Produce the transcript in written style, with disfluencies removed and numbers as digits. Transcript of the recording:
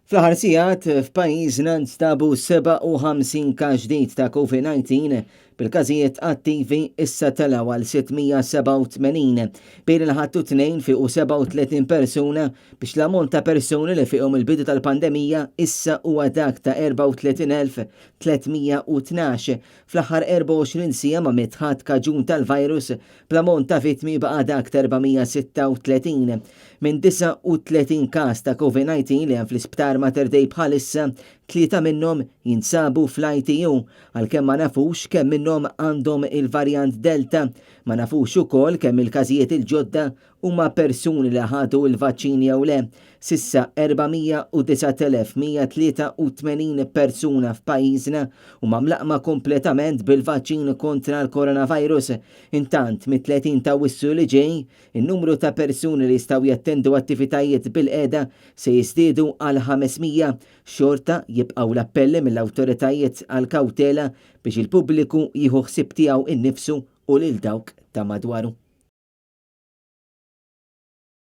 Fl-aħħar sigħat f'pajjiżna nstabu 57 każ ġdid ta' COVID-19 bil-każijiet attivi issa telgħu għal 687. Bejn il-Ħadd u t-Tnejn fiequ 37 persuna biex l-ammont ta' persuni li fiequ mill-bidu tal-pandemija issa huwa dak ta' 34,312. Fl-aħħar 24 siegħa ma miet ħadd kaġun tal-virus bl-ammont ta' vittmi baqa' dak ta' 436. Minn 39 każ ta' Covid-19 li hemm fl-Isptar Mater Dei bħalissa, tlieta minnhom jinsabu fl-ITU, għalkemm ma nafux kemm minnhom għandhom il-varjant Delta. Ma nafux ukoll kemm il-każijiet il-ġodda huma persuni li ħadu l-vaċċin jew le. S'issa 409,183 persuna f'pajjiżna huma mlaqqma kompletament bil-vaċċin kontra l-coronavirus. Intant, mit-30 ta' Awwissu li ġej, in-numru ta' persuni li jistgħu jattendu attivitajiet bilqiegħda se jiżdiedu għal 500. Xorta jibqgħu l-appelli mill-awtoritajiet għall-kawtela biex il-pubbliku jieħu ħsieb tiegħu innifsu u lil dawk ta' madwaru.